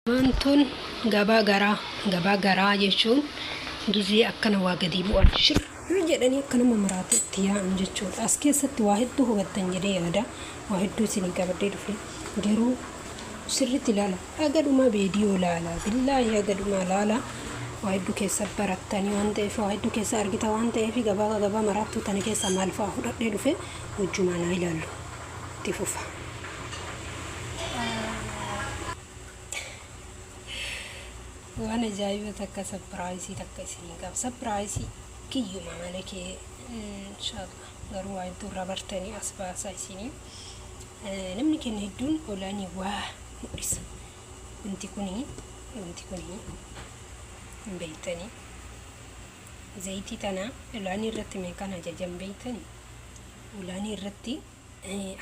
Gabaan tun gabaa garaa. Gabaa garaa jechuun gizee akkana waa gadii bu'an shirr jedhanii akka nama maraatee itti yaa'an jechuudha. As keessatti waa hedduu hubattan jedhee yaada. Waa hedduu isinii qabadhee dhufe. Garuu sirriitti ilaala. Haga dhumaa veediyoo ilaala. Billaahi haga dhumaa ilaala. Waa hedduu keessa barattanii waan ta'eef waa hedduu keessa argita waan ta'eef gabaa gabaa maraattuu tana keessa maal fa'a fudhadhee dhufe wajjumaan haa ilaallu. Itti fufa. Waan ajaa'iba takka sapiraayisii takka isinii qaba. Sapiraayisii kiyyuma mana kee inshaallah garuu waa hedduu irraa bartanii as baasaa isinii. Namni keenya hedduun olaanii waa mul'isa. Wanti kuni hin beektanii. Zayitii tana olaanii irratti meeqaan ajajan beektanii? Olaanii irratti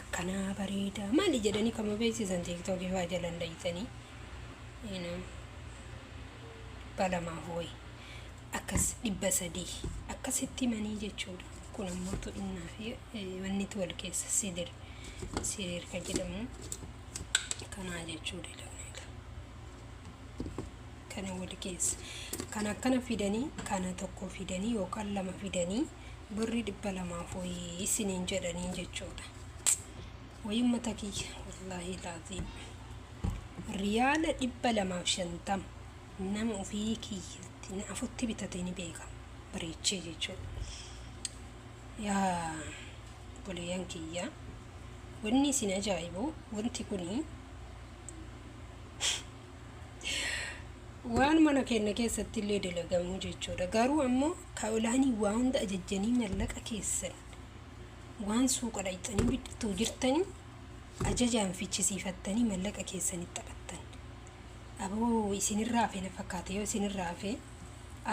akkanaa bareeda maali jedhanii kama beeksisan tiiktookii fa'aa jalan dhayxanii 200 wayi akkas 300 akkasitti himanii jechuudha. Kun ammoo tu'innaa fi wannitu wal keessa sidir sidir kan jedhamu kanaa jechuudha. Kana wal keessa kan akkana fidanii kana tokko fidanii yookaan lama fidanii birri 200 wayii isiniin jedhanii jechuudha. Wayii ummata kiyya, wallaahi laaziim riyaala 250 nama ofii kiyyatti na afutti bitate ni beekama bareechee jechuudha. Yaa obboleeyyan kiyya, wanni isin ajaa'ibu wanti kuni waan mana keenya keessatti illee dalagamuu jechuudha. Garuu ammoo ka olaanii waa hunda ajajjanii mallaqa keessan waan suuqa dhayxanii bittuu jirtanii ajajaan fichisiifattanii mallaqa keessanitti taphattan. Aboo isinirraa hafe na fakkaate, yoo isinirraa hafe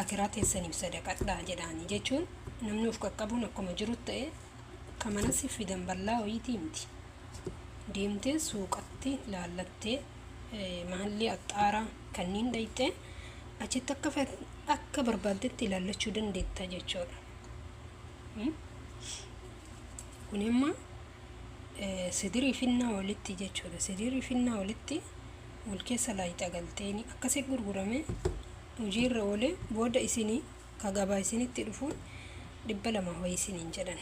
akiraa teessaniif sadaqadhaa jedhaanii jechuun namni of qaqqabuun akkuma jiru ta'e ka mana si fidan bal'aa wayiitii miti. Deemtee suuqatti laallattee mahallii axxaaraa kanneen dhayxee achitti akka barbaaddetti ilaallachuu dandeetta jechuudha. Kun immoo sidirii finnaa walitti jechuudha. Sidirii finnaa walitti wal keessa laayixa galteeni akkasii gurgurame hojiirra oole booda isinii ka gabaa isinitti dhufuun 200 wayii isiniin jedhan.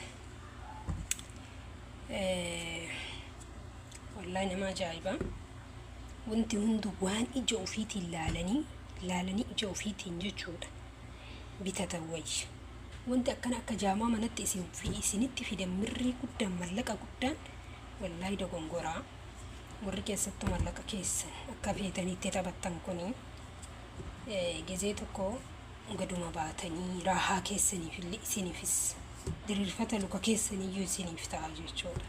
Wallaahi nama ajaa'iba. Wanti hundi waan ija ofiitiin laalanii laalanii ija ofiitiin jechuudha bitatan wayya. Wanti akkana akka jaamaa manatti isin isinitti fidan mirrii guddaan mallaqa guddaan wallaahi dogongoraa. Warri keessattuu mallaqa keessan akka feetanitti taphattan kuni gizee tokko gaduma baatanii raahaa keessaniif illee isiniifis diriirfata luka keessaniyyuu isiniif ta'a jechuudha.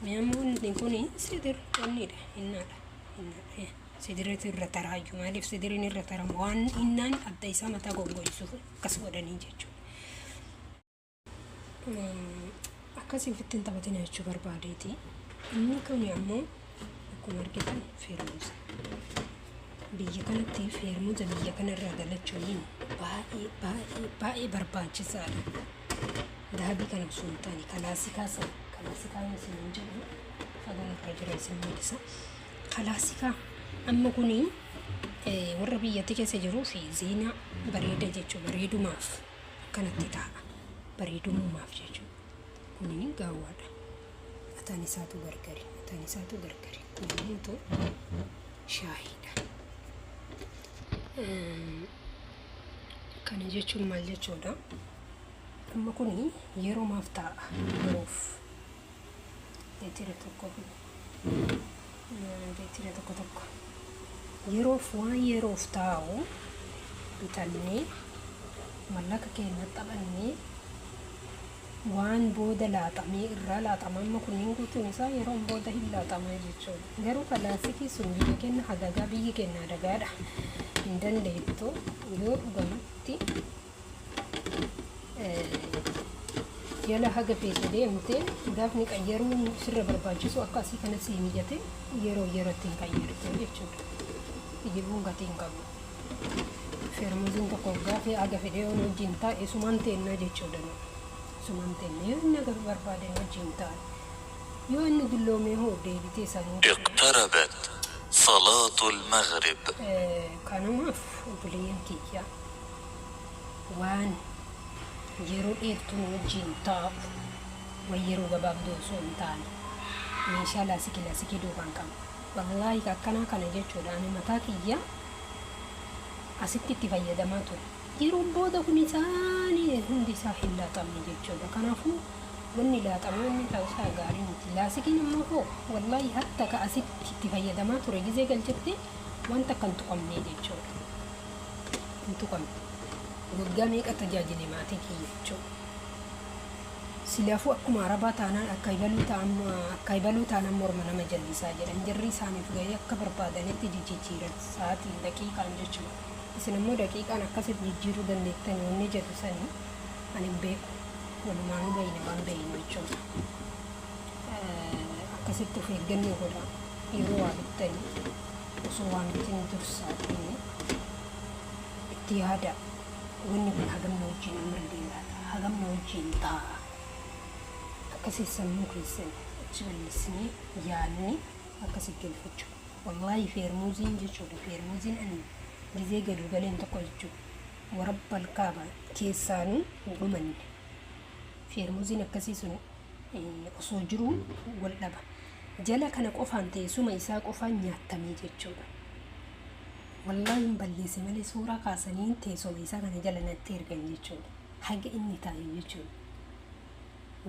Mee amma wanni kun sidir wannidha hinnaadha. Hinnaadha. Sidiratu irra taraayyuu maaliif sidiriin irra taramu waan hinnaan adda isaa mataa goggoysuuf akkas godhanii jechuudha. Akkasii ofitti hin taphatina jechuu barbaadeeti. Inni kun ammoo akkuma argitan feermuuza. Biyya kanatti feermuuza biyya kanarraa galachuun baay'ee baay'ee baay'ee barbaachisaadha. Dahabii kana osoo hin taane kalaasikaa sana kalaasikaa yoo isin hin jedhu fagoon irra jira isin mul'isa. Kalaasikaa amma kuni warra biyyatti keessa jiruu fi ziinaa bareeda jechuudha bareedumaaf. Akkanatti taa'a. Bareedummaaf jechuudha. Kuni gaawwaadha. Mataan isaatu gargari. Mataan isaatu gargari. Kun immoo shaayiidha. Kana jechuun maal jechuudha? Amma kuni yeroo maaf taa'a? Yeroof. Leetira tokko leetira tokko tokko. Yeroof waan yeroof taa'u bitannee mallaqa keenya taphannee waan booda laaxamee irraa laaxama amma kunniin guutuun isaa yeroon booda hin laaxamaa jechuudha. Garuu kalaasikii sun biyya keenya hadagaa biyyi keenya hadagaadha. Hin dandeettu yoo dhugamatti jala haga feete deemte gaafni qayyaruun sirra barbaachisu akka asii kana sii mijate yeroo yerootti hin qayyartu jechuudha. Kijibuun gatii hin qabu. Feermuziin tokko gaafa haga fedhee yoo wajjin taa'e sumaan teennaa jechuudha. Sumaan teenna yoo inni haga barbaaden wajjin taa'e yoo inni dulloomee hoo deebitee isaanii اقتربت صلاة المغرب. Kanumaaf obboleeyyan kiyya, waan yeroo dheertuu nu wajjin taa'u, waan yeroo gabaabduu osoo hin taane, meeshaa laasikii laasikii duubaan qabu. Wallaahi akkanaa kana jechuudha, ani mataa kiyya asitti itti fayyadamaa ture. Yeroo booda kun isaanii hundi isaa hin laaxamne jechuudha. Kanaafuu wanni laaxamee wanni ta'u isaa gaarii miti. Laasikiin immoo hoo wallaahi hatta ka asitti itti fayyadamaa ture gizee galchetti wanta akka hin tuqamne jechuudha. Hin tuqamne. Waggaa meeqa tajaajile maatii kiyya jechuudha. Silaafuu akkuma arabaa taanaan akka ibaluu taanaan morma nama jallisaa jedhan. Jarri isaaniif gahee akka barbaadanitti jijjiiran sa'aatiin daqiiqaan jechuudha. Isin immoo daqiiqaan akkasitti jijjiiruu dandeettanii wanni jedhu sanii ani hin beeku. Walumaanuu beeyna waan beeynu jechuudha. Akkasitti of eeggannoo godhaa. Yeroo waa bittanii osoo waan bitin dursaa itti yaada. Wanni kun hagam na wajjin umrii dheeraata, hagam na wajjin taa'a. Akkasii sammuu keessan achi bal'isnee yaadni akkasii galfachuu. Wallaahi feermuuziin jechuudha. Feermuuziin ani gizee galu galeen tokko jechuudha. Warabbal kaaba keessaanuu hin dhumanne. Feermuuziin akkasii sun osoo jiruu wal dhaba. Jala kana qofaan teessuma isaa qofaan nyaatamee jechuudha. Wallaahi hin balleesse malee suuraa kaasanii teessuma isaa kana jala natti ergan jechuudha. Haga inni taa'e jechuudha.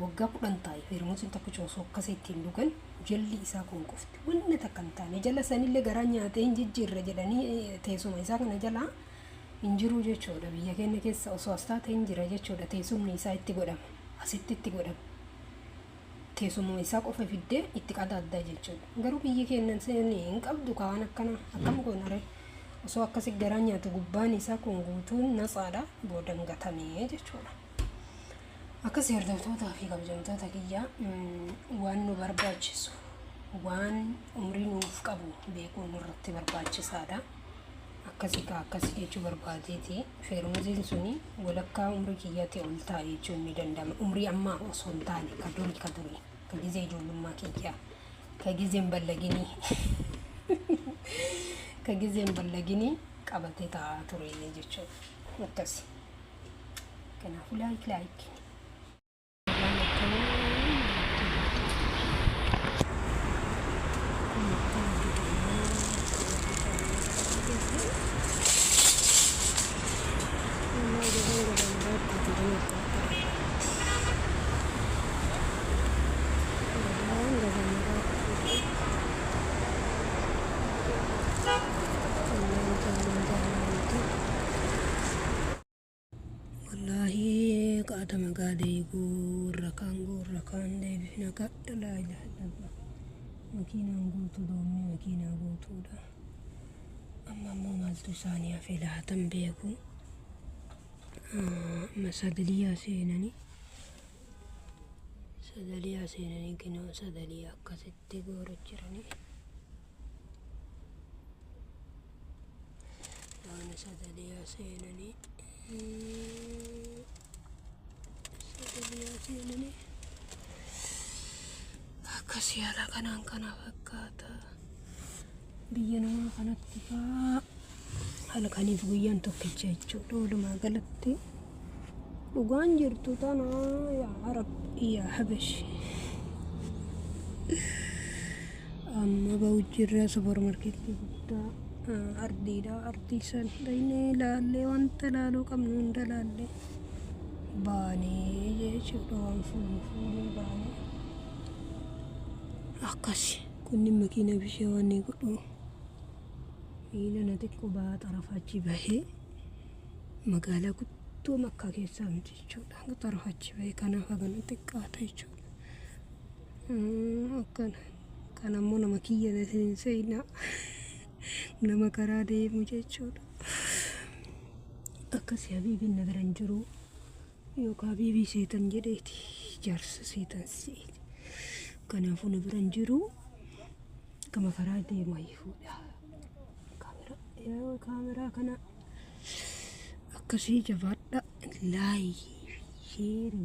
Waggaa 10 taa'e feermuuziin tokkicha osoo akkasii ittiin dhugan jalli isaa kun qofti. Wanni takka hin taane jala sanillee garaa nyaatee hin jijjiirre jedhanii teessuma isaa kana jala hin jiru jechuudha. Biyya keenya keessa osoo as taate hin jira jechuudha. Teessumni isaa itti godhama. Asitti itti godhama. Teessuma isaa qofa fiddee itti qadaaddaa jechuudha. Garuu biyyi keenya hin qabdu kaan akkana akkam goona ree? Osoo akkasi garaa nyaatu gubbaan isaa kun guutuun natsaadha, boodan gatamee jechuudha. Akkasii hordoftootaa fi kabajamtoota kiyya, waan nu barbaachisu, waan umrii nuuf qabu beekuun nurratti barbaachisaadha. Akkasii kaa akkasii jechuu barbaadeeti. Feermuziin suni walakkaa umrii kiyyaatti ol taa'e jechuun ni danda'ama. Umrii ammaa osoo hin taane ka durii, ka durii, ka gizee ijoollummaa kiyyaa, ka gizeen ballaginii, ka gizeen ballaginii qabatee taa'aa ture jechuudha. Akkasi. Kanaafuu like like. Waan akkanaa. Kun akkana hojjetamaa. Amma gabaan gabaan baakkooti akka gabaan gabaan baakkooti. Wallaahi. Qaata magaalee guurra kaan guurra kaan deebifna kadha. Laa ilaaha illallah. Makiinaan guutuu, doomni makiinaa guutuudha. Amma ammoo maaltu isaanii hafe laatan beeku. Amma sadaliyaa seenanii, sadaliyaa seenanii, kinoo sadaliyaa akkasitti gooru jiranii. Waan sadaliyaa seenanii, sadaliyaa seenanii akkasii haala kanaan kana fakkaata. Biyya namaa kanatti faa halkaniif guyyaan tokkicha jechuudha. Walumaa galatti dhugaan jirtu tana, yaa Arab, yaa Habash. Amma bahu jirra. Suuparmaarkeetii guddaa ardiidha. Ardii san dhaynee laallee, wanta laaluu qabnu hunda laallee baanee jechuudha. Waan fuunu fuunee baanee akkasi. Kunni makiina bishaanii godhu miila na xiqqoo ba'aa xarafa achi bahee, magaalaa guddoo Makkaa keessaa miti jechuudha. Xarafa achi bahee, kanaaf hagana xiqqaata jechuudha. Akkana kan ammoo nama kiyya hin seenaa, nama karaa deemu jechuudha. Akkasi habiibiin na bira hin jiru, yookaan habiibii seetan jedheeti, jaarsa seetan seeti. Kanaafuu na bira hin jiru. Gama karaa deemu fuudha. Kaameraa kana akkasii jabaadha. Like, share,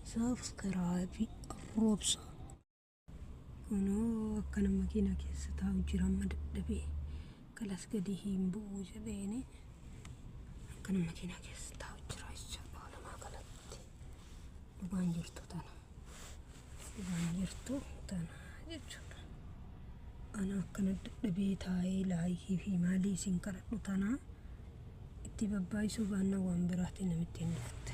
subscribe roobsa. Kunoo akkana makiinaa keessa taa'u jira amma dadhabee. Kalas gadi hin bu'u jedheeni akkana makiinaa keessa taa'u jira jechuudha. Walumaa galatti dhugaan jirtu tana. Dhugaan jirtu tana jechuudha. Ana akkana dadhabee taa'ee laayikii fi maalii isin kadhadhu tana itti babbaayisuu baannaan waan biraatti namitti hin dhufte.